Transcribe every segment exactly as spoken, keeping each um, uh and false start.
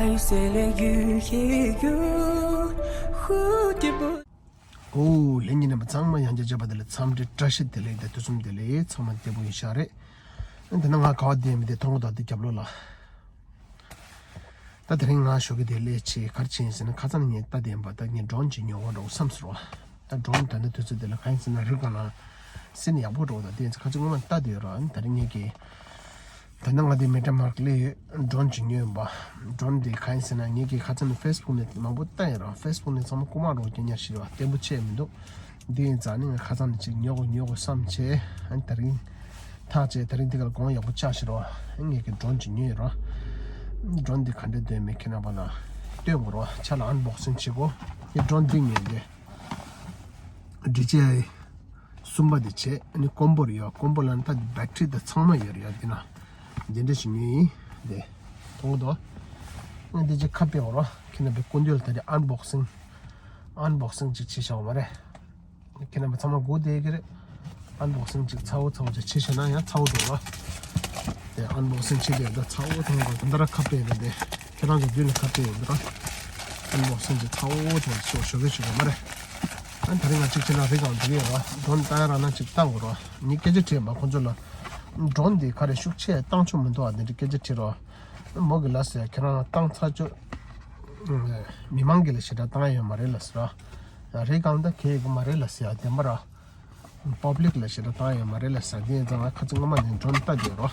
爱随了雨也有蝴蝶不 ཨོ་ལྷན་རྒྱས་རྣམ་པ་ཚང་མ་ཡང་བསྐྱར་མཇལ་བ་དེ་ལ་འཚམས་འདྲི་བཀྲ་ཤིས་བདེ་ལེགས་དང་དུས་གསུམ་བདེ་ལེགས། ཚང་མ་བདེ་པོ་ཡིན་ཤག་རེད། འདི་ན་ང་ག་བ་བསྡད་མི་དེ་མཐོང་གོ་ད་དེ་རྒྱབ་ལོགས་ལ། ད་དེ་རིང་ང་ཞོགས་ཀས་དེ་སླེབས་བྱས་ག་རེ་བྱས་ཡིན་ཟེར་ན། ཁ་སང་ངས་ལྟ་བསྡད་པ་ད་ངས་ཌོན་ཅིག་ཉོ་དགོས་འདྲ་བསམ་སོང་བ། ད་ཌོན་ད་ནི་དུས་ཚོད་དེ་ལ་གང་ཡིན་ཟེར་ན་རི་སྒང་ལ་སྲིད་ན་ཡག་པོ་འགྲོ་གི་ད་དེ་ཡིན་ཙང་ཁ་ཅིག་སྔོན་མ་ལྟ་བསྡད་ཡོད་ར། ད་རིང་ངས་ཀྱིས་ད་ནི་ང་དེ་མེ་ཏྲ་མར་ལས་ཌོན་ཅིག་ཉོས་ཡིན་པ། ཌོན་དེ་གང་ཡིན་ཟེར་ན་ངས་ཀྱིས་ཁ་སང་ནས་ཕེ་སི་བུག་ནས་མང་པོ་ལྟ་ཡིན་ར། ཕེ་སི་བུག་ནས་ཚང་མ་རྐུ་མ་འགྲོ་རྐྱང་རྐྱང་ཞིག་ར། བརྟན་པོ་ཆེ་མི་འདུག་འདི་ཡིན་ཙང་ནི་ང་ཁ་སང་ནས་ཅིག་ཉོ་དགོས་ཉོ་དགོས་བསམ་བྱས། ཨ་ནི་ད་རིང་ཐག་བཅད། ད་རིང་འདི་གར་གོང་ཡག་པོ་ཆགས་ཤི་རོ། ངས་ཀྱི་ཌོན་ཅིག་ཉོས་ཡོད་རོ། ཌོན་འདི་ག་འདྲ་འདོད་མེད་ཁྱེད་རྣམ་པ་ལ་སྟོན་དགོས་རོ། ཆ་ལ་ཨན་བོག་སིང་བྱེད་དགོས། ངས་ཌོན་འདི་ཉོས་ཏེ། འདི་བྱས་གསུམ་པ་འདི་བྱས། ཨ་ནི་ཀོམ་པོ་རེད་ཡ། ཀོམ་པོ་ལ་ནི་ད་འདི་བེ་ཊི་རི་དང་ཚང་མ་ཡོད་རེད་ཡ། འདི་ན་འདི་འདྲ་ཞིག་ཉོས་ཡིན། འདི་མཐོང་གི་འདུག་ཨ་འདི་ཅིག་ཁ་ཕྱེ་དགོས་རོ། ཁྱེད་རྣམ་པའི་སྐུ་མདུན་ལ་ད་རེས་ཨན་བོག་སིང་ཨན་བོག་སིང་ཅིག་བྱེད་བཞག་པ་མ་རེད། ཁྱེད་རྣམ་པ་ཚང་མ་སྒུག་བསྡད་ཀྱི་རེད། ཨན་བོག་སིང་ཅིག་ཚ་བོ་ཚ་བོ་ཅིག་བྱེད་ཤེས་ན་ཡང་ཚ་བོ་འགྲོ་ལ། དེ་ཨན་བོག་སིང་བྱེད་དེ་ད་ཚ་བོ་ཚ་བོ་ད་ལྟ་ར་ཁ་ཕྱེ་ཡོད་ན་དེ་ཁྱེད་རང་ཚོ་མདུན་ལ་ཁ་ཕྱེ་ཡོད་འདུག་ར། ཨན་བོག་སིང་ཅིག་ཚ་བོ་ཚ་བོ་ཅིག་ཞོགས་ཀས་བྱེད་དགོས་མ་རེད། ཨ་ད་རིང་ང་གཅིག་བྱས་ན་རི་སྒང་འགྲོ་གི་ཡོད་ར། ཌོན་བཏང་ཡ་རག་ན་ཅིག་བཏང་དགོས་ར། ངས་སྐད་ཆ་དྲིས་པ་ཁོང་ཚོ་ལ། ཌོན་དེ་ག་རེ་ཤུགས་ཆེ་བཏང་ཆོག་མི་འདུག་ཨ། དེ་འདྲ་སྐད་ཆ་དྲིས་ར། མོ་གི་ལ་ཟེར་ཁྱེད་རང་བཏང་ཚར་ཆོག་མི་མང་གི་ལ་ཞེ་དྲག་བཏང་ཡ་ཡོད་མ་རེད་ལ་ཟེར་ར། རི་སྒང་ད་གས་ཡོད་གི་མ་རེད་ལ་ཟེར་ཡ་བདེན་པ་ར། པབ་ལིག་ལ་ཞེ་དྲག་བཏང་ཡ་ཡོད་མ་རེད་ལ་ཟེར། དེ་ཡིན་ཙང་ང་ཁ་ཚིག་སྔོན་མ་ནས་ཌོན་ལྟ་བསྡད་རོ།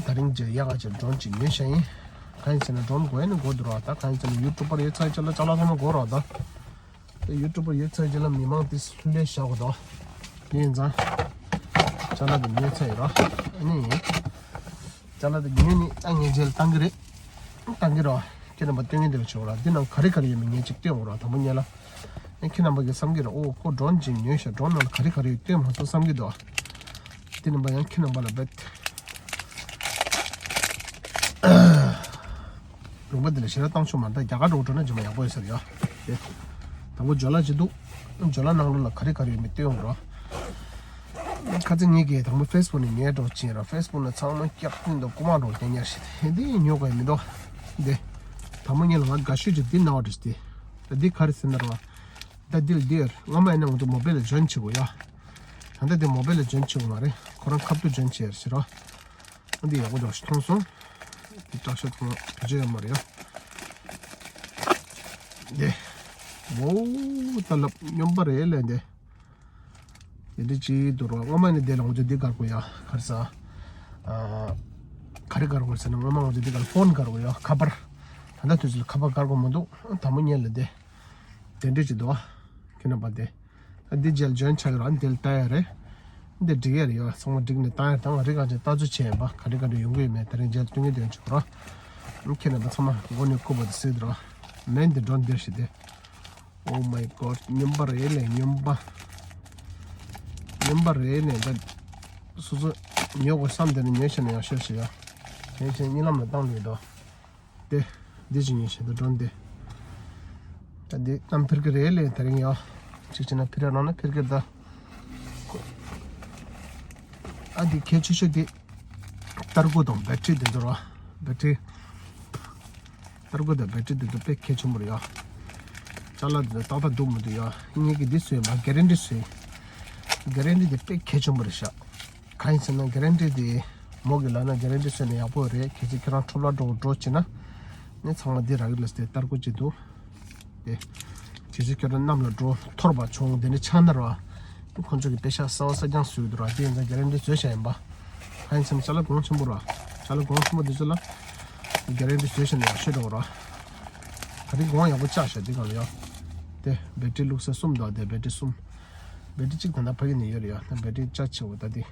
ད་རིང་རྗེས་ཡག་ག་ཅིག་ཌོན་ཅིག་ཉོས་བཞག་ཡིན། གང་ཡིན་ཟེར་ན་ཌོན་དགོས་ཡ་ནི་དགོས་འདུག་ར། ད་གང་ཡིན་ཟེར་ན་ཡུ་ཊུབ་པར་ཡོད་ཚད་ཅ་ལག་ཅ་ལག་ཚང་མ་དགོས་ར་ད། ད་ཡུ་ཊུབ་པར་ཡོད་ཚད་ཅ་ལག་མི་མང་དེ་ལྷུ་ལྷུ་བཞག་གོ་ད། དེ་ཡིན་ཙང་ཅ་ལག་དེ་ཉོས་ཚར་ཡོད་ར། ཨ་ནི་ཅ་ལག་དེ་ཉོས་ནི་ད་ངས་རྗེས་ལ་བཏང་གི་རེད། བཏང་གི་ར། ཁྱེད་རྣམ་པ་སྟོན་གྱི་འདུག་ཆོག་ར། འདི་ནང་ག་རེ་ག་རེ་ཡོད་མེད་ངས་ཅིག་སྟོན་འོང་ར། དང་པོ་ཉིད་ལ། ཨེ་ཁྱེད་རྣམ་པ་གིས་བསམ་གྱི་རེད། ཨོ་ཁོ་ཌོན་ཅིག་ཉོས་ཤག་ཌོན་ནང་ལ་ག་རེ་ག་རེ་ཡོད་སྟོན་མ་སོང་བསམ་གྱི་འདུག་དེ་རྣམ་པ་ཡང་ཁྱེད་རྣམ་པ་ལ་བེད། ལུང་པ་འདི་ལ་ཞེ་དྲག་བཏང་ཆོག་མ་རེད། ད་རྒྱ་གར་འགྲོ་འགྲོ་ན་རྗེས་མ་ཡག་པོ་ཡོད་ས་རེད་ཡ། དེ་དང་པོ་ཇོ་ལ་ཅིག་འདུག་ཇོ་ལ་ནང་ལོགས་ལ་ག་རེ་ག་རེ་ཡོད་མེད་སྟོན་འོང་ར། ཁ་ཚིག་ངེད་ཀྱིས་དང་པོ་ཕེ་སི་བུག་ནས་ཉོས་འགྲོ་ཕྱིན་ར། ཕེ་སི་བུག་ནས་ཚང་མ་སྐྱག་སྟོན་དང་རྐུ་མ་འགྲོ་རྐྱང་རྐྱང་ཞིག་དེ་འདི་ཉོ་དགོས་མི་འདུག་འདི་དང་པོ་ཉིད་ལ་ང་དགའ་ཤོས་ཅིག་འདི་ན་བ་རེད་དེ། ད་འདི་ག་རེ་ཟེར་ན་ར། ད་འདི་ལ་འདི་ཡར་སྔོན་མ་ཡིན་ན་ང་ཚོ་མོ་བེལ་ལ་ཇོན་བྱེད་དགོས་ཡ། ད་ལྟ་འདི་མོ་བེལ་ལ་ཇོན་བྱེད་དགོས་མ་རེད། ཁོ་རང་ཁ་ཐུག་ཇོན་བྱེད་ཡར་ཞིག་ར། འདི་ཡག་པོ་འདྲ་ཞིག་མཐོང་སོང་། འདི་སྐྲག་ཤོས་ཐོག་མ་བེད་སྤྱོད་ཡོད་མ་རེད་ཡ། འདི། ཝོའུ་ད་ལབ་སྨྱོན་པ་རེད་ལས་འདི། དེ་འདྲ་ཅིག་འདུག་རོགས། སྔོན་མ་ནི་དེ་ལ་ང་ཚོ་འདི་བཀར་དགོས་ཡ། ག་རེ་ཟ། ཨ། ག་རེ་བཀར་དགོས་ཟེར་ན་སྔོན་མ་ང་ཚོ་འདི་གར་ཕོན་བཀར་དགོས་ཡ། ཁ་པར། ད་ལྟ་དུས་ཚོད་ལ་ཁ་པར་བཀར་དགོས་མི་འདུག་དང་པོ་ཉིད་ལ་དེ། དེ་འདྲ་ཅིག་འདུག་ཁྱེད་རྣམ་པ་དེ། ད་འདི་རྗེས་ལ་ཇོན་ཆགས་ཡོད་ར། འདི་ལ་ལྟ་ཡ་རེད། འདི་འགྲིག་ཡ་རེད་ཡ། ཚང་མ་འགྲིག་ནས་བཏང་ཡ་དང་རི་ག་ཅིག་ལྟ་ཚུལ་བྱས་ཡིན་པ། ག་འདྲ་ག་འདྲ་ཡོང་གི་ཡོད་མེད་དེ་རིང་རྗེས་ལ་སྟོན་གྱི་དོན་ཆོག་ར། ཁྱེད་རྣམ་པ་ཚང་མ་མགོ་ནས་སྐུ་པ་དེ་སྲིད་དུ་ར། མེན་དེ་ཌོན་འདིར་ཞིག་དེ། Oh my god། སྨྱོན་པ་རེད་ལས་སྨྱོན་པ། སྨྱོན་པ་རེད་ལས་ད། སོ་སོ་ཉོ་དགོས་བསམ་དེ་ནི་ཉོས་བྱས་ན་ཡག་ཤོས་ཤིག་ཡ། ཉོས་བྱས་གཉིད་ལམ་ལ་བཏང་ལུས་དོ། དེ། འདི་ཅིག་ཉོས་བྱས་ད་ཌོན་དེ། ད་འདི་གཏམ་འཕེར་གི་རེད་ལས་དེ་རིང་ཡ། གཅིག་བྱས་ན་འཕེར་ཡ་རང་ན་འཕེར་གི་རེད་ད། ཨ་འདི་གལ་ཆེ་ཤོས་འདི། ཏར་ཀོ་དང་བེ་ཊི་རི་དེ་ཚོ་ར། བེ་ཊི་རི། ཏར་ཀོ་དང་བེ་ཊི་རི་དེ་ཚོ་དཔེ་གལ་ཆེན་པོ་རེད་ཡ། ཅ་ལག་དེ་ཚོ་ཏག་ཏག་འདུག་མི་འདུག་ཡ། ངེད་ཀྱིས་འདི་བཟོས་མ་གེ་རན་ཊི་བཟོས། གེ་རན་ཊི་དེ་དཔེ་གལ་ཆེན་པོ་རེད་ཤག་གང་ཡིན་ཟེར་ན་གེ་རན་ཊི་དེ་མོ་གི་ལབ་ན་གེ་རན་ཊི་བཟོས་ན་ཡག་པོ་རེད། གལ་སྲིད་ཁྱེད་རང་འཕྲོ་བརླག་འགྲོ་འགྲོ་བྱེད་ན་ནི་ཚང་མ་འདི་རག་གི་ལ་སྟེ་ཏར་ཀོ་ཅིག་འདུག་དེ། དེ་ཚོ་ཁྱོད་རང་གནམ་ལ་འགྲོ་འཐོར་བ་བྱུང་དེ་ནི་ཆགས་ན་ར། ཁོང་ཚོ་གི་པེ་ཤག་གསར་བ་གསར་རྐྱང་བཟོས་འདུག་ར། དེ་ཡིན་ཙང་གེ་རན་ཊི་བཟོས་བཞག་ཡིན་པ། ཧ་ཡིན་ཙང་ཅ་ལག་གོང་ཆེན་པོ་ར། ཅ་ལག་གོང་ཆེན་པོ་དེ་ཚོ་ལ་གེ་རན་ཊི་བཟོས་བཞག་ན་ཡག་ཤོས་འདྲ་བོ་ར། ད་རིང་གོང་ཡག་པོ་བཅག་བཞག་དེ་ག་ལ་ཡ། དེ་བེ་ཊི་རི་བླུགས་ས་གསུམ་འདུག་དེ་བེ་ཊི་རི་གསུམ། བེ་ཊི་རི་གཅིག་ད་ལྟ་ཕ་གི་ནས་ཡོད་རེད་ཡ། ད་བེ་ཊི་རི་ཆ་ཆེ་བོ་ད་དེ།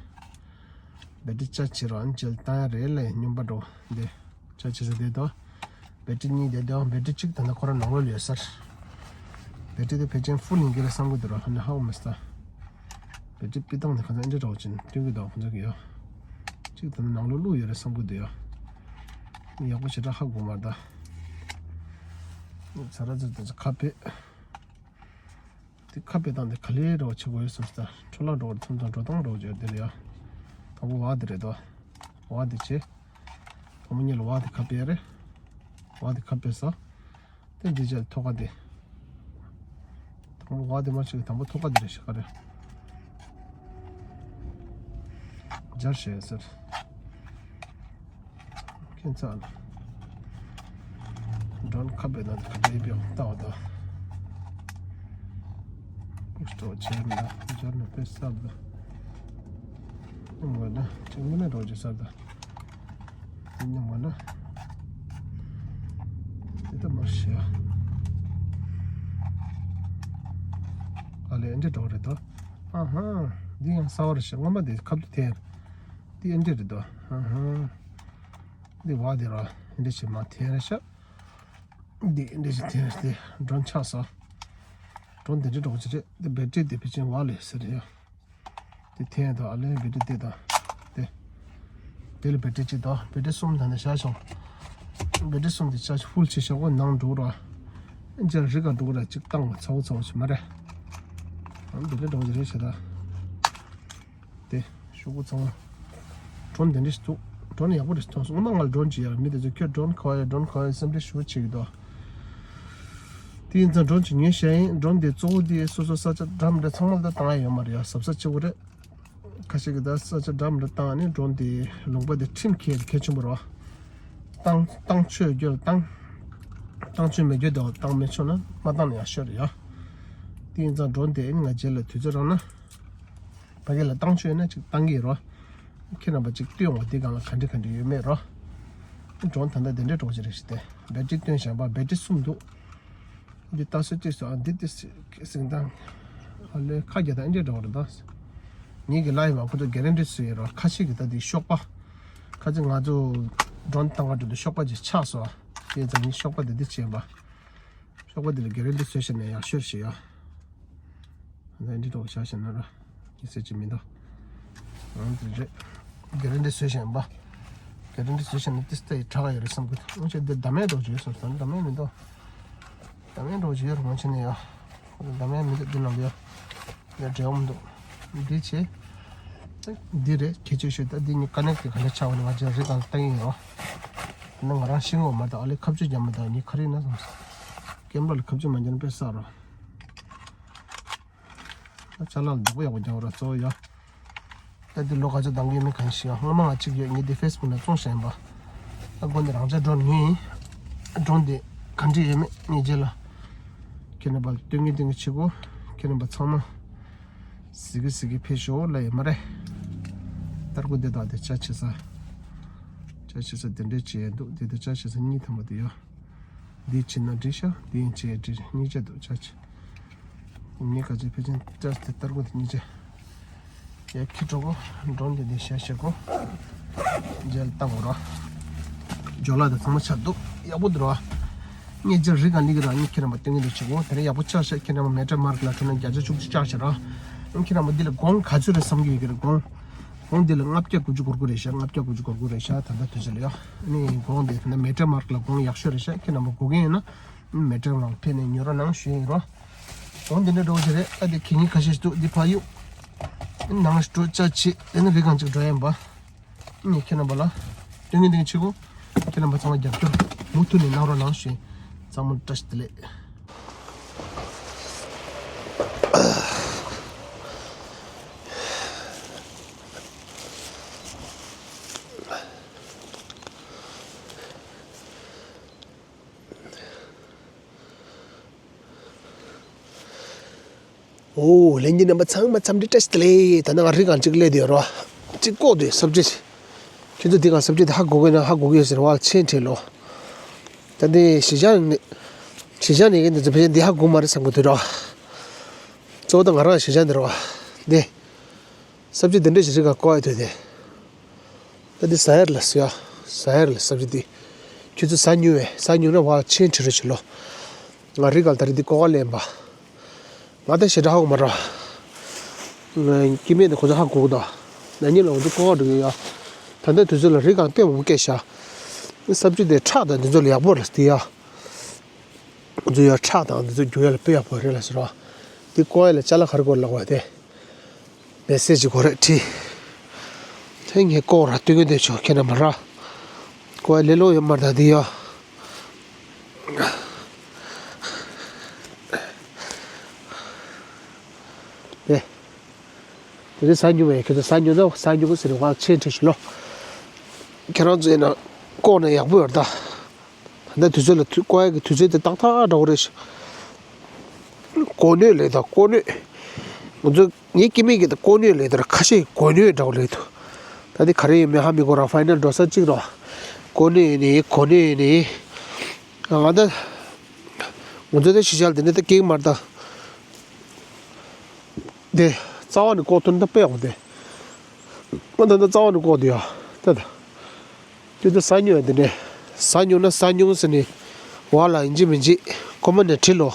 བེ་ཊི་རི་ཆ་ཆེ་ར་ཨན་ཅལ་བཏང་ཡ་རེད་ལས་སྨྱོན་པ་འགྲོ་འདི། ཆ་ཆེ་ས་དེ་དོ། བེ་ཊི་རི་གཉིས་དེ་དོ། བེ་ཊི་རི་གཅིག་ད་ནི་ཁོ་རང་ནང་ལོགས་ལ་ཡོད་སར། བེ་ཊི་རི་དེ་ཕལ་ཆེར་ཕུལ་ཡིན་གྱི་རེད་བསམ་གི་འདུག་ར། ཧ་ནི་ཧའོ་མི་སྟ། བེ་ཊི་རི་པི་སྟངས་དེ་ཁ་ཚ་འདྲ་འདྲ་བོ་ཅན་སྟོན་གི་འདུག་ཁོ་ཚོ་གི་ཡོ། གཅིག་ད་ནི་ནང་ལོགས་བླུགས་ཡོད་རེད་བསམ་གི་འདུག་ཡོ། ཡག་པོ་ཞེ་དྲག་ཧ་གོ་མ་རེད་ད། ཚ་ར་ཚ་དེ་ཚོ་ཁ་ཕེ། དེ་ཁ་ཕྱེ་སྟངས་དེ་ག་ལེར་འདྲ་བོ་བྱེད་དགོས་ཡོད་སོང་ཙང་འཕྲོ་བརླག་འགྲོ་བར་མཚམས་མཚམས་འགྲོ་སྟངས་འདྲ་བོ་བྱས་དེ་རེད་ཡ། དང་པོ་བ་དེ་རེད་དོ། བ་དེ་བྱས། དང་པོ་གཉིས་ལ་བ་དེ་ཁ་ཕྱེ་རེད། བ་དེ་ཁ་ཕྱེ་ས། དེ་འདི་ཅག་ཐོག་ཁ་དེ། དང་པོ་བ་དེ་མ་ཆགས་དང་པོ་ཐོག་ཁ་དེ་རེད་ཤག་ག་རེ། སྦྱར་བྱས་ཟེར། ཁྱེད་ཚ་ལ། མགྲོན་ཁ་པའི་ནང་དུ་ཁ་པའི་ཡིབ་ཡོང་ལྟ་བ་དང་། ཨིག་སྟོ་བྱས་ན་སྦྱར་ན་དཔེ་གསར་དུ། ངོ་ན་ཅིག་ངོ་ན་འགྲོ་རྒྱུ་གསར་དུ། དེ་ནི་ངོ་ན། དེ་ལྟ་མར་ཤེས་ཨ། ཨ་ལས་འདི་འགྲོ་རེད་དོ། ཨ་ཧ། འདི་ཡང་གསར་བ་རེད་ཤག་སྔོན་མ་དེ་ཁབ་ཏུ་འཐེན། འདི་ཨེ་འདྲས་རེད་དོ། ཨ་ཧ། འདི་བ་དེ་ར་ཨེ་འདྲས་ཞིག་མ་འཐེན་རེད་ཤག་འདི་ཨེ་འདྲས་ཞིག་འཐེན་རེད་དེ་མགྲོན་ཆགས་སོ། མགྲོན་དེ་འདྲས་འགྲོ་གི་ཅི་རེད། དེ་བེ་ཏྲི་དེ་ཕལ་ཆེར་བ་ལས་ཟེར་ཡ། དེ་འཐེན་དང་ཨ་ལས་བེ་ཏྲི་དེ་དང་། དེ། དེ་ལ་བེ་ཏྲི་གཅིག་དང་བེ་ཏྲི་གསུམ་དང་ནས་བཞག་བྱུང་། བེ་ཏྲི་གསུམ་དེ་ཆ་ཕུལ་བྱེད་བཞག་གོ་ནང་འགྲོ་ར། ཨེ་འཇར་རི་ག་འགྲོ་ར་གཅིག་བཏང་བ་ཚ་བོ་ཚ་བོ་ཞིག་མ་རེད། ཨ་བེ་ཏྲི་འགྲོ་གི་རེད་བྱེད་ད། དེ་ཤོག་གུ་ཚང་མ། ཌོན་དེ་འདྲ་ཞིག་འདུག་ཌོན་ཡག་པོ་རེད་མཐོང་སོང་། སྔོན་མ་ང་ལ་ཌོན་ཅིག་ཡག་མི་དེ་ཚོ་ཁྱོད་ཌོན་ག་བ་ཡོད་ཌོན་ག་བ་ཡོད་སེམས་ཁྲལ་ཞེ་པོ་བྱེད་ཀྱི་འདུག་དེ་ཡིན་ཙང་ཌོན་ཅིག་ཉོས་བཞག་ཡིན། ཌོན་དེ་གཙོ་བོ་དེ་སོ་སོ་ས་ཆ་འདྲ་མི་འདྲ་ཚང་མ་ལ་ད་བཏང་ཡ་ཡོད་མ་རེད་ཡ། གཟབ་གཟབ་བྱེད་དགོས་རེད། ཁ་ཤས་ཀྱིས་ད་ས་ཆ་འདྲ་མི་འདྲ་བཏང་ནས་ཌོན་དེ་ལུང་པ་དེ་ཁྲིམས་འཁེལ་གལ་ཆེན་པོ་རེད་བ། བཏང་བཏང་ཆོས་རྒྱུ་ལ་བཏང་། བཏང་ཆོས་མེད་རྒྱུ་དེ་བཏང་མི་ཆོག་ན་མ་བཏང་ན་ཡག་ཤོས་རེད་ཡ། དེ་ཡིན་ཙང་ཌོན་དེ་ཨེ་ནི་ང་རྗེས་ལ་དུས་ཚོད་རག་ན། ཕ་གི་ལ་བཏང་ཆོག་ཡོད་ན་ཅིག་བཏང་གི་ཡོད་རོ། ཁྱེད་རྣམ་པ་ཅིག་ལྟོས་འོང་། འདི་སྒང་ལ་ག་འདྲ་ག་འདྲ་ཡོད་མེད་རོ། ཌོན་ད་ལྟ་དེ་འདྲའི་གྲོགས་ཅིག་རེད་ཤི་སྟེ། བེ་ཏྲི་སྟོན་བཞག་པ་བེ་ཏྲི་གསུམ་འདུག་འདི་ལྟ་སྲོལ་གཅིག་སོ། ཨ་འདི་འདི་སྲིང་དང་། ཨ་ལས་ཁ་རྒྱ་དང་ཨེ་འདྲའི་འདྲ་བ་རེད་ད། ངེད་ཀྱི་ལ་ཡི་མ་ཁོ་ཚོ་གེ་རན་ཊི་སུ་ཡོད་རོ། ཁ་ཤས་ཀྱི་ད་འདི་གཤོག་པ། ཁ་ཅིག་ང་ཚོ་ཌོན་བཏང་ག་འགྲོ་དུས་གཤོག་པ་ཅིག་ཆག་སོ། དེ་ཙང་ངས་གཤོག་པ་འདི་འདི་བྱས་པ། གཤོག་པ་འདི་ལ་གེ་རན་ཊི་སུ་བྱས་ན་ཡག་ཤོས་ཤིག་ཡོད། ད་འདི་འདྲ་བྱ་བྱས་ན་ར། ཉི་ཟེར་གྱི་མི་འདུག་ཨང་དེ་རེད། གེ་རན་ཊི་སུ་བྱས་པ། གེ་རན་ཊི་སུ་བྱས་ན་ཏིས་ཏའི་དྲག་ཡོད་རེད་བསམ་གི་འདུག་འོན་ཀྱང་འདི་ཟླ་མེད་འགྲོ་གི་ཡོད་བསམ་སོང་། ཟླ་མེད་མི་འདུག་ཟླ་མེད་འགྲོ་གི་ཡོད་རེད་ང་ཆེ་ནས་ཡ། ཟླ་མེད་མི་འདུག་འདི་ནང་ལ་ཡ། ཡ་འབྲེལ་བ་མི་འདུག་འདི་བྱས། འདི་རེད་ཁྱད་ཆོས་ཤོད། ད་འདི་ནི་ཀ་ནེག་དེ་ག་ལེ་ཆགས་པ་ནི་ང་ཚོའི་རི་སྒང་ལ་ལྟ་གི་ཡིན་རོ། ད་ང་རང་ཤེས་ངོ་མ་ད་ཨ་ལེ་ཁ་གཅོད་རྒྱག་མི་ད་ནི་ག་རེ་ཡིན་ན་བསམ་སོང་། ཀེམ་ར་ལ་ཁ་གཅོད་མ་རྒྱག་ན་དཔེ་བསགས་རོ། ད་ཅ་ལག་ལ་བདག་པོ་ཡག་པོ་རྒྱག་ར་གཙོ་བོ་ཡ། ད་འདི་ལོ་ག་ཚོད་འདང་གི་ཡོད་མེད་གང་ཤེས་ཡ། སྔོན་མ་ང་གཅིག་ཡོད། ངས་འདི་ཕེ་སི་བུག་ནང་བཙོང་བཞག་ཡིན་པ། ད་དགོན་འདི་རང་ཅག་ཌོན་ངའི་ཡིན། ཌོན་འདི་ག་འདྲ་ཡོད་མེད་ངས་རྗེས་ལ། ཁྱེད་རྣམ་པ་ལ་སྟོན་གི་སྟོན་གི་བྱེད་གོ། ཁྱེད་རྣམ་པ་ཚང་མ། གཟིགས་གི་གཟིགས་གི་ཕེབས་ཤོག་ལ་ཡོད་མ་རེད། ཏར་ཀོ་འདི་དག་དེ་ཅ་ཆེ་ས། ཅ་ཆེ་ས་དེ་འདྲས་བྱས་འདུག་དེ་དེ་ཅ་ཆེ་ས་གཉིས་ཐམ་པ་དེ་ཡོད། འདི་བྱེད་ན་འགྲིག་ཤག་འདི་ཡིན་བྱེད་འགྲིག་གཉིས་ཆ་འདུག་ཅ་ཆེ། ངས་ག་ཚོད་ཕལ་ཆེར་ཏར་དེ་ཏར་ཀོ་དེ་གཉིས་ཆ། ཡ་ཁྱི་གྲོགས་པོ་ཌོན་དེ་འདི་བྱས་བྱས་གོ། མཇལ་བཏང་གོ་ར། ཇོ་ལ་དེ་ཚང་མ་ཆགས་འདུག་ཡག་པོ་འདུག་ར། ངས་ཅིག་རི་སྒང་སླེབས་ཀྱི་ར། ངས་ཁྱེད་རྣམ་པ་སྟོན་གྱི་འདུག་བྱེད་གོ། དེ་རིང་ཡག་པོ་ཆགས་ཤག་ཁྱེད་རྣམ་པ་མེ་ཏྲ་མར་ཀི་ལ་འགྲོ་ན་བརྒྱ་ཆ་བཅུ་གཅིག་ཆགས་ཤག་ར། ཨང་ཁྱེད་རྣམ་པ་འདི་ལ་གོང་ག་ཚོད་རེད་བསམ་གྱི་ཡོད་ཀྱི་རེད་གོང་། གོང་འདི་ལ་ལྔ་བརྒྱ་དགུ་བཅུ་གོ་དགུ་རེད་ཤག་ལྔ་བརྒྱ་དགུ་བཅུ་གོ་དགུ་རེད་ཤག་ད་ལྟ་དུས་ཚོད་ལ་ཡ། ཨ་ནི་གོང་འདི་ད་ལྟ་མེ་ཏྲ་མར་ཀི་ལ་གོང་ཡག་ཤོས་རེད་ཤག་ཁྱེད་རྣམ་པ་དགོས་ཀྱི་ཡིན་ན། མེ་ཏྲ་ནང་ཕེབས་ནས་ཉོ་རོགས་གནང་ཞུ་ཡིན་རོ། གོང་འདི་འདྲ་འགྲོ་གི་རེད། ཨ་དེ་གད་སྙིགས་ཁ་ཤས་ཤིག་འདུག་འདི་ཕར་གཡུག་ནང་ཞིག་འགྲོ་ཅ་ཆེ། དེ་ནི་རི་སྒང་ཅིག་འགྲོ་ཡིན་པ། ངས་ཁྱེད་རྣམ་པ་ལ་སྟོན་གྱི་འདུག་བྱེད་གོ། ཁྱེད་རྣམ་པ་ཚང་མ་རྒྱབ་སྐྱོར་མུ་མཐུད་ནས་གནང་རོགས་གནང་ཞུ་ཡིན། ཚང་མ་བཀྲ་ཤིས་བདེ་ལེགས། ཨོ། ལྷན་རྒྱས་རྣམ་པ་ཚང་མ་འཚམས་འདྲི་བཀྲ་ཤིས་བདེ་ལེགས། ད་ནང་རི་སྒང་ཅིག་སླེབས་བསྡད་ཡོད་རོ། ཅིག་བཀོག་དུས་ས་བཅད། ཁྱེད་ཚོ་འདི་སྒང་ས་བཅད་དེ་ཧ་གོ་གི་ན་ཧ་གོ་གི་ཡོད་ཟེར་བ་ཆེན་ཁྲེལ་ལོ། ད་འདི་གཞིས་ཆགས་ནས་གཞིས་ཆགས་ནས་གི་འདི་ཚོ་ཕལ་ཆེར་འདི་ཧ་གོ་མ་རེད་བསམ་གི་འདུག་རོ། གཙོ་བོ་ད་ང་རང་གཞིས་ཆགས་འདི་རོ། འདི། ས་བཅད་འདི་འདྲ་ཞིག་རི་སྒང་བཀོག་ཡོད་དུས་དེ། ད་འདི་ཟ་ཡར་ལ་ཟེར་ཡ། ཟ་ཡར་ལ་ས་བཅད་འདི། ཁྱོད་ཚོ་ཟ་མྱོང་བས། ཟ་མྱོང་ན་བ་ཆེན་ཁྲི་རུ་ཆེ་ལོ། ང་རི་སྒང་ད་རེས་འདི་བཀོག་ག་ལེན་པ། ང་ད་ཞེ་དྲག་ཧ་གོ་མ་ར། ང་སྐྱེ་དམན་དེ་ཁོ་ཚོ་ཧ་གོ་གི་འདུག་ན་ནིང་ལ་ང་ཚོ་བཀོག་ག་འགྲོ་གི་ཡོད། ད་ལྟ་དུས་ཚོད་ལ་རི་སྒང་དཔེ་མང་པོ་སྐྱེས་ཤག་ས་བཅད་དེ་ཁྲག་དང་འདི་ཚོ་ལ་ཡག་པོ་རེད་དེ་ཡ། ང་ཚོ་ཡ་ཁྲག་དང་འདི་ཚོ་རྒྱུག་ཡ་ལ་དཔེ་ཡག་པོ་རེད་ལ་ཟེར་བ། འདི་བཀོག་ཡ་ལ་ཅ་ལག་ག་རེ་དགོས་ལབ་པ་དེ། མེ་སེ་ཇི་གོ་རེད་དྲིས། དེ་ངས་བཀོག་ར་སྟོན་གྱི་འདུག་ཆོག་ཁྱེད་རྣམ་པ་ར། བཀོག་ཡ་ལེ་ལོ་ཡོད་མ་རེད་ད་འདི་ཡ། དེ་ནས་ཟ་ཉུང་བས་ཁྱོད་ཚོ་ཟ་ཉུང་ན་ཟ་ཉུང་ཟེར་ནས་ང་ཆེས་ཁྲིད་ཤི་ལོ། ཁྱེད་རང་ཚོ་ཡིན་ན་ལྐོག་ནས་ཡག་པོ་ཡོད་ད། ད་ལྟ་དུས་ཚོད་ལ་དུས་ལྐོག་ཡག་གི་དུས་ཚོད་དེ་ཏག་ཏག་འདྲ་བོ་རེད་ཤག་གོ་གནས་ལས་ད་གོ་གནས། ང་ཚོ་ངའི་སྐྱེ་དམན་གྱི་ད་གོ་གནས་ལས་ད་ཁ་ཤས་གོ་གནས་འདྲ་བོ་ལས་འདུག་ད་དེ་ག་རེ་ཡིན་མིན་ཧ་མི་གོ་ར། ཕའི་ནལ་འགྲོ་ས་གཅིག་ར། གོ་གནས་ཡིན་ནི་གོ་གནས་ཡིན་ནི། ང་ད་ང་ཚོ་ད་ཤི་ཤལ་དེ་ནས་ད་སྐྱེ་གི་མ་རེད་ད། དེ་རྩ་བ་ནས་ལྐོག་ཐུབ་ན་ད་དཔེ་ཡག་པོ་དེ། ང་ད་ད་རྩ་བ་ནས་ལྐོག་དེ་ཡ་ད་ད། དེ་ད་ཟ་ཉུང་ཡ་དེ་ནས་ཟ་ཉུང་ན་ཟ་ཉུང་ཟེར་ནས་བ་ལ་ཡིན་གཅིག་མིན་གཅིག་ཁོ་མ་ནས་ཁྲིད་ལོ།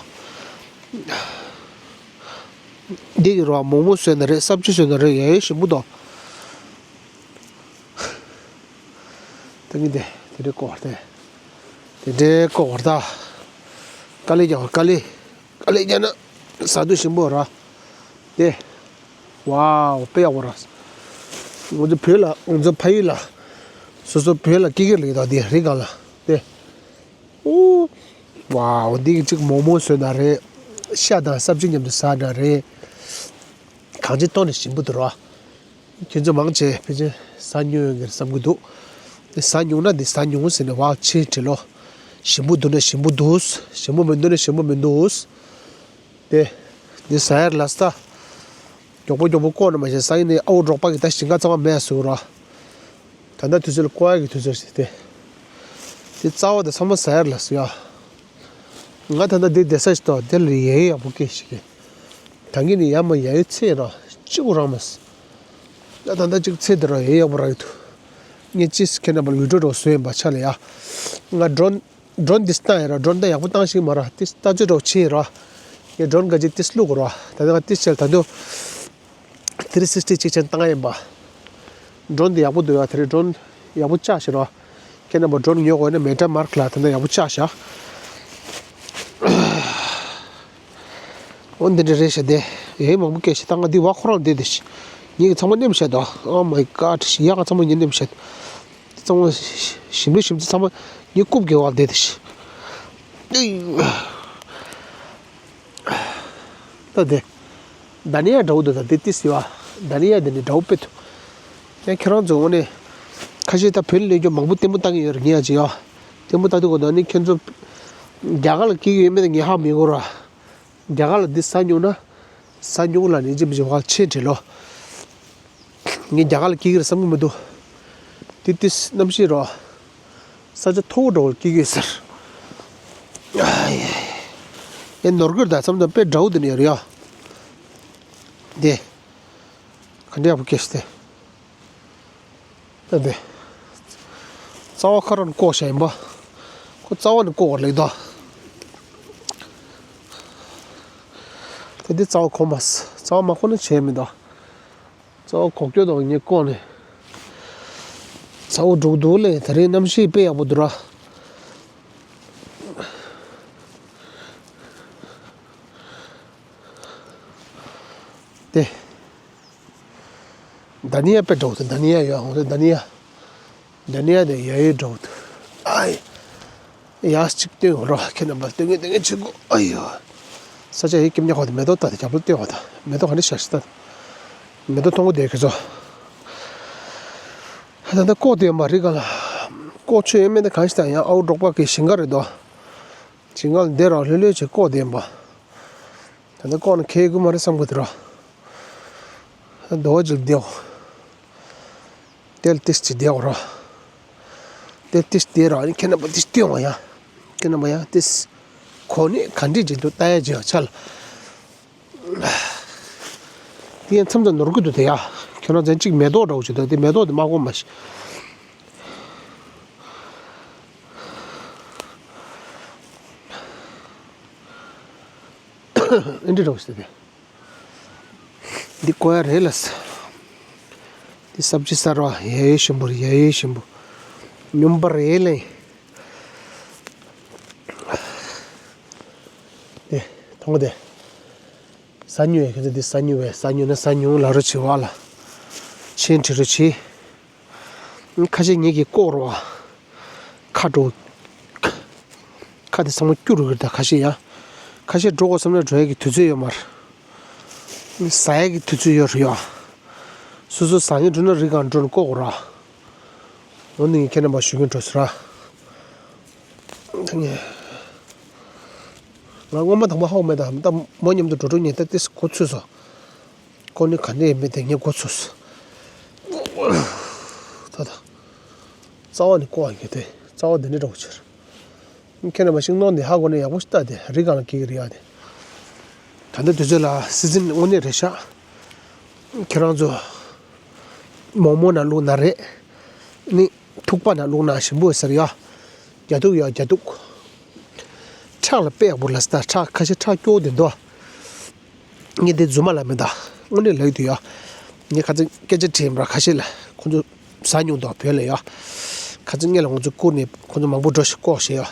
འདི་གི་རོ་མོག་མོག་བཟོས་ན་རེད། སབ་ཇི་བཟོས་ན་རེད། ཡ་ཡོད་ཞིམ་པོ་འདུག་ད་ངས་དེ་དེ་འདྲའི་ལྐོག་བར་ད། དེ་འདྲའི་ལྐོག་བར་ད། དཀའ་ལས་རྒྱག་དཀའ་ལས། དཀའ་ལས་རྒྱག་ན་ཟ་དུས་ཞིམ་པོ་ར། དེ། ཝའོ་དཔེ་ཡག་པོ་ར། ང་ཚོ་བོད་ལ་ང་ཚོ་ཕ་ཡུལ་ལ། སོ་སོ་བོད་ལ་སྐྱེ་ཀྱི་ལ་ཡོད་ད་དེ་རི་སྒང་ལ། དེ། ཨུ། ཝའོ་འདི་གི་གཅིག་མོག་མོག་བཟོས་ན་རེད། ཤ་དང་སབ་ཇི་མཉམ་དུ་ཟ་ན་རེད། གང་ཅི་ཐོག་ནས་ཞིམ་པོ་འདུག་ར། ཁྱོད་ཚོ་མང་ཆེ་ཕལ་ཆེར་ཟ་ཉུང་ཡོད་ངེས་བསམ་གྱི་འདུག་དེ་ཟ་ཉུང་ན་འདི་ཟ་ཉུང་ཟེར་ནས་བག་ཆེ་དྲི་ལོ། ཞིམ་པོ་འདུག་ན་ཞིམ་པོ་འདུག་ཞིམ་པོ་མི་འདུག་ན་ཞིམ་པོ་མི་འདུག་དེ་འདི་ཟ་ཡར་ལ་ས། མགྱོགས་པོ་མགྱོགས་པོ་ལྐོག་ནས་མ་བྱས་ཟ་ཡིན་ནས་ཨའུ་འབྲོག་པ་གི་ད་ཞིང་ཁ་ཚང་མ་མེད་ཟེར་ར། ད་ལྟ་དུས་ཚོད་ལ་ལྐོག་ཡག་གི་དུས་ཚོད་ཟེར་ཏེ། དེ་རྩ་བ་དེ་ཚང་མ་ཟ་ཡར་ལ་ཟེར་ཡ། ང་ད་ལྟ་འདི་བསྡད་ས་ཞིག་དང་དེ་ལ་ཡལ་ཡག་པོ་སྐད་ཞིག་གི། ད་གིན་ནི་ཡ་མ་ཡལ་ཡོད་ཚེ་ར་གཅིག་པུ་རང་མ་ཟ། ད་ད་ལྟ་གཅིག་ཚེ་འདི་ར་ཡལ་ཡག་པོ་རག་གི་འདུག་ངས་ཅིས་ཁྱེད་རྣམ་པ་ལ་བི་ཌིའོ་འདྲ་བོ་བཟོས་ཡིན་པ་ཆ་ལ་ཡ། ང་ཌོ་རོན་ཌོ་རོན་འདི་བཏང་ཡིན་ར། ཌོ་རོན་ད་ཡག་པོ་བཏང་ཤེས་མ་ར། ཏིས་ལྟ་ཚོད་འདྲ་བོ་ཆེ་ཡིན་ར། ངས་ཌོ་རོན་ག་ཅིག་ཏིས་བླུག་གོ་ར། ད་ང་ཏིས་བྱས་ད་དུང་ཐི་རི་སིག་སི་ཊི་གཅིག་ཆེན་བཏང་ཡིན་པ། ཌོ་རོན་འདི་ཡག་པོ་འདུག་ཡ། དེ་རིང་ཌོ་རོན་ཡག་པོ་བཅག་ཤག་ར། ཁྱེད་རྣམ་པ་ཌོ་རོན་ཉོ་དགོས་ན་མེ་ཊ་མར་ཁི་ལ་ད་ལྟ་ཡག་པོ་བཅག་ཤག་འོ་འདི་འདྲ་རེད་ཤག་དེ་ཡའི་མང་པོ་སྐད་ཤག་ད་ང་འདི་བ་ཁོ་རང་བསྡད་དེ་ཤི། ངེད་ཀྱི་ཚང་མ་ནེམ་ཤག་དོ། Oh my God ཡ་ང་ཚང་མ་ངེད་ནེམ་ཤག་ཚང་མ་ཞིམ་པོ་ཞིམ་ཚང་མ་ངེད་རྐུབ་གེ་བ་བསྡད་དེ་ཤི། ད་དེ། ད་ནི་ཡ་འདྲ་བོ་འདུག་ད་དེ་ཏིས་ཡོད་ཨ། ད་ནི་ཡ་དེ་ནི་འདྲ་བོ་དཔེ་འདུག་ཡང་ཁྱེད་རང་ཚོ་འོ་ནས། ཁ་ཤས་ད་བོད་ལ་སླེབས་རྒྱུ་མང་པོ་ལྟད་མོ་ལྟ་གི་ཡོད་རེད། ངས་ཡ་ཅི་ཡོད། ལྟད་མོ་ལྟ་དུས་གོ་ད་ནི་ཁྱེད་ཚོ། རྒྱ་གར་ལ་སྐྱེས་ཀྱི་ཡོད་མེད་ངས་ཧ་མི་གོ་ར། རྒྱ་གར་ལ་འདི་ཟ་མྱོང་ན། ཟ་མྱོང་ལ་ནི་ཅི་མི་ཅི་བ་ཆེ་འདྲི་ལོ། ངས་རྒྱ་གར་ལ་སྐྱེས་ཀྱི་རེད་བསམ་གི་མི་འདུག་དེ་དེ་གནམ་གཤིས་རོ། ས་ཆ་མཐོ་བོ་འདྲ་བོར་སྐྱེས་ཀྱི་ཟེར། ཨེ་ནོར་གྱི་རེད་ད་བསམ་ད་དཔེ་འདྲ་བོ་དེ་ནས་ཡོད་རེད་ཡ། དེ། ག་འདྲ་ཡག་པོ་སྐྱེས་ཤི་དེ། ཨ་དེ། རྩ་བ་ཁ་རང་བཀོག་བྱ་ཡིན་པ། ཁོ་རྩ་བ་ནས་བཀོག་པར་ལེགས་དོ། ད་འདི་རྩ་བ་ཁོག་མ། རྩ་བ་མ་ཁོག་ན་བྱས་མི་འདུག་རྩ་བ་ཁོག་སྐྱོ་དང་ངས་བཀོག་ནས། རྩ་བ་འབྲུག་འདུག་ལས་ད་རེས་གནམ་གཤིས་དཔེ་ཡག་པོ་འདུག་ར། དེ། ད་ནི་ཡ་དཔེ་འདྲ་བོ་འདུག་ད་ནི་ཡ་ཡོད་ཧོ། ད་ནི་ཡ། ད་ནི་ཡ་དེ་ཡ་ཡོད་འདྲ་བོ་འདུག་ཨ་ཡ། ཡ་གཅིག་སྟོན་ཡོང་རོགས། ཁྱེད་རྣམ་པ་སྟོན་གིན་སྟོན་གིན་བྱེད་དགོས། ཨ་ཡོ། ས་ཆ་ཡི་སྐྱིབ་ཉག་ཁོ་དེ་མེ་ཏོག་ལྟ་དེ་རྒྱབ་ལོ་སྟོན་བ་ད། མེ་ཏོག་ག་འདྲ་ཤར་ཤི་ད། མེ་ཏོག་མཐོང་གི་བསྡད་ཁྱེད་ཚོ། ད་ལྟ་ལྐོག་དེ་མ་རིག་ག་ལ། ལྐོག་ཆོད་ཡོད་མེད་ད་གང་ཤི་ད། ཡང་ཨའུ་འབྲོག་པ་གི་ཞིང་ཁ་རེད་དོ། ཞིང་ཁ་ལ་འདེད་རོགས་ལྷོད་ལྷོད་བྱེད་ལྐོག་དེ་མ། ད་ལྟ་ལྐོག་ན་ཁེ་གི་མ་རེད་བསམ་གི་འདུག་ར། ད་རྡོ་ཅིག་བསྡད་འོ། དེ་ལ་ཏིས་ཅིག་བསྡད་འོ་ར། དེ་ཏིས་བསྡད་ར་ཨ་ནི་ཁྱེད་རྣམ་པ་ཏིས་སྟོན་བ་ཡ། ཁྱེད་རྣམ་པ་ཡ་ཏིས། གོ་གནས་ག་འདྲས་ཅིག་འདུག་ལྟ་ཡ་ཅིག་ཡ་ཆ་ལ། དེ་ཡང་མཚམས་མཚམས་ནོར་གི་འདུག་དེ་ཡ། ཁྱོད་རང་ཚན་གཅིག་མེ་ཏོག་འདྲ་བོ་ཅིག་འདུག་དེ་མེ་ཏོག་དེ་མ་གོ་མ་ཤི། ཨེ་འདྲ་འདྲ་བོ་ཞིག་དེ། འདི་བཀོག་ཡ་རེད་ལ་ས། འདི་སབ་ཇི་ཟ་རོགས། ཡ་ཡོད་ཞིམ་པོ་རེད། ཡ་ཡོད་ཞིམ་པོ། སྨྱོན་པ་རེད་ལེ། དེ། མཐོང་གི་དེ། ཟ་ཉུང་བས་ཁྱོད་ཚོ་འདི་ཟ་ཉུང་བས། ཟ་ཉུང་ན་ཟ་ཉུང་ལབ་རོགས་བྱེད་བ་ལ། ཆེན་ཁྲི་རོགས་བྱེད། ཁ་ཤས་ངེད་ཀྱིས་བཀོག་རོགས། ཁ་འགྲོ། ཁ་དེ་ཚང་མ་སྐྱུར་རུ་གིར་ད་ཁ་ཤས་ཡ། ཁ་ཤས་འགྲོ་དགོས་བསམ་ན་འགྲོ་ཡ་གི་དུས་ཚོད་ཡོད་མ་རེད། ཟ་ཡ་གི་དུས་ཚོད་ཡོད་རེད་ཡ། སོ་སོ་ཟ་མཁན་འགྲོ་ན་རི་སྒང་འགྲོ་ནས་བཀོག་ར། འོ་ནི་ངས་ཁྱེད་རྣམ་པ་ཞུ་མཁན་འགྲོ་ཟེར་ར། ང་སྔོན་མ་དང་པོ་ཧ་གོ་མེད་ད། ད་མོ་མཉམ་དུ་འགྲོ་འགྲོ་ཉེན་ད་ཏིས་གོ་ཚོད་སོ། ཁོ་ནི་ག་འདྲ་ཡིན་མིན་དེ་ངས་གོ་ཚོད་སོ། ད་ད། རྩ་བ་ནས་བཀོག་ཡོད་དེ། རྩ་བ་དེ་འདྲ་འདྲ་བོ་ཆེར། ཁྱེད་རྣམ་པ་ཤིང་ནོར་འདི་ཧ་གོ་ནས་ཡག་པོ་ཞིག་ལྟ་དེ། རི་སྒང་ལ་སྐྱེ་གི་རེད་ཡ་དེ། ད་ལྟ་དུས་ཚོད་ལ་སི་ཛིན་དངོས་གནས་རེད་ཤག་ཁྱེད་རང་ཚོ་མོག་མོག་ནང་བླུགས་ན་རེད། ནི་ཐུག་པ་ནང་བླུགས་ན་ཞིམ་པོ་ཟེར་ཡ། རྒྱ་ཐུག་ཡ་རྒྱ་ཐུག་ཁྲག་ལ་དཔེ་ཡག་པོ་ལ་ས། ད་ཁྲག་ཁ་ཤས་ཁྲག་སྐྱོ་བོ་དེ་འདུག་ངས་འདི་རྫུན་མ་ལབ་མེད་ད། དངོས་གནས་ལབ་ཀྱི་འདུག་ཡ། ངས་ཁ་ཚ་སྐད་ཆ་དྲིས་པ་ཁ་ཤས་ལ་ཁོ་ཚོ་ཟ་མྱོང་འདུག་བོད་ལ་ཡ། ཁ་ཚ་སྔོན་ལ་ང་ཚོ་བསྐུར་ནས་ཁོ་ཚོ་མང་པོ་འགྲོ་ཞིག་བཀོག་ཞེས་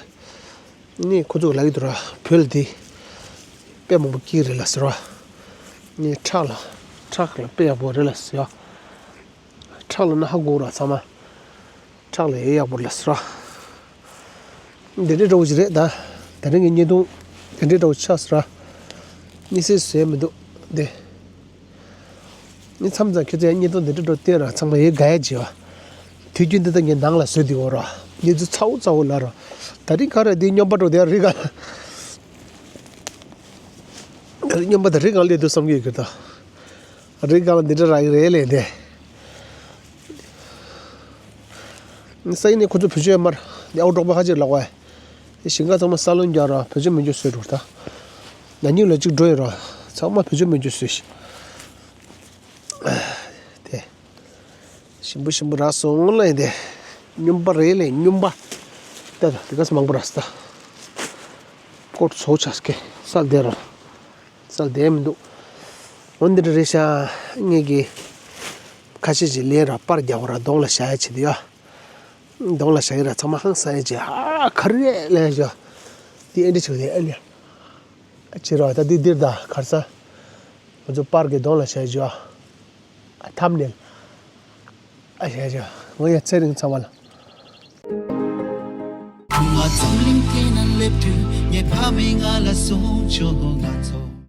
ཡ། ནི་ཁོ་ཚོ་ལབ་ཀྱི་འདུག་ར། བོད་ལ་འདི་དཔེ་མང་པོ་སྐྱེ་གི་རེད་ལ་ཟེར་བ། ནི་ཁྲག་ལ་ཁྲག་ལ་དཔེ་ཡག་པོ་རེད་ལ་ཟེར་ཡ། ཁྲག་ལ་ན་ཧ་གོ་ར་ཚང་མ། ཁྲག་ལ་ཡེ་ཡག་པོ་ལ་ཟེར་ར། འདི་འདྲའི་འདྲ་བོ་ཞིག་རེད་ད། དེ་རིང་གི་བརྙན་ཐུང་འདི་འདྲའི་འདྲ་བོ་ཆགས་ཟེར་ར། གཉིད་སད་ཟེར་མི་འདུག་འདི། ངས་མཚམས་མཚམས་ཁྱོད་ཚོའི་བརྙན་ཐུང་འདི་འདྲའི་འདྲ་བོ་བསྟན་ར་ཚང་མ་ཡེ་དགའ་ཡ་བྱེད་བ། དུས་རྒྱུན་འདི་ལྟར་ངས་ནང་ལ་བཟོས་འདི་འོ་ར། གཉིད་ཚུ་ཚ་བོ་ཚ་བོ་ལ་ར། ད་རིང་ག་ར་འདི་སྨྱོན་པ་འགྲོ་དེ་རི་སྒང་། ད་རིང་སྨྱོན་པ་དེ་རི་སྒང་སླེབས་འདུག་བསམ་གྱི་ཡོད་གི་ད། རི་སྒང་ལ་འདི་འདྲ་རག་གི་རེད་ལས་འདི། ས་ཡིན་ནས་ཁོ་ཚོ་བེད་སྤྱོད་མར་འདི་ཨའུ་འབྲོག་པ་ཁ་ཅིག་ལག་པ། འདི་ཞིང་ཁ་ཚང་མ་ས་རླུང་རྒྱག་ར་བེད་སྤྱོད་མི་འཇུག་བཟོས་འགྲོ་ད། ན་ནིང་ལ་གཅིག་འགྲོ་ཡོད་ར། ཚང་མ་བེད་སྤྱོད་མི་འཇུག་བཟོས་ཤིག་དེ། ཞིམ་པོ་ཞིམ་པོ་རག་སོང་ལ་ཡིན་དེ། སྨྱོན་པ་རེད་ལས་སྨྱོན་པ། ལྟ་ད་དེ་ག་ས་མང་པོ་རག་སོང་ད། ཀོར་ཚོ་ཆགས་ཀྱི་ས་བསྡད་ར། ས་བསྡད་མི་འདུག་འོ་འདི་འདྲ་རེད་ཤག་ངེད་ཀྱི་ཁ་ཤས་ཀྱིས་ལས་ར་པར་རྒྱག་པ་ར་གདོང་ལ་བཞག་ཡ་བྱེད་དུ་ཡ། གདོང་ལ་བཞག་ཡ་ར་ཚང་མ་ཧང་སང་ཡ་བྱེད། ཨ་ག་རེ་ལས་ཤག་དེ་ཨེ་འདྲ་བྱེད་དེ་ཨེ་ལས། ཨ་ཕྱི་ར་ད་འདི་འདིར་ད་གར་ས། ང་ཚོ་པར་གྱི་གདོང་ལ་བཞག་ཡ་བྱེད། ཨ་ཐམ་ནེལ། ཨ་བཞག་ཡ་བྱེད། ངོ་ཡ་ཚེ་རིང་ཚང་མ་ལ། ཁུ་མ་འཛམ་གླིང་སྟེང་ན་སླེབས་དུས་ངའི་ཕ་མས་ང་ལ་གསུངས་བྱུང་། ང་ཚོ།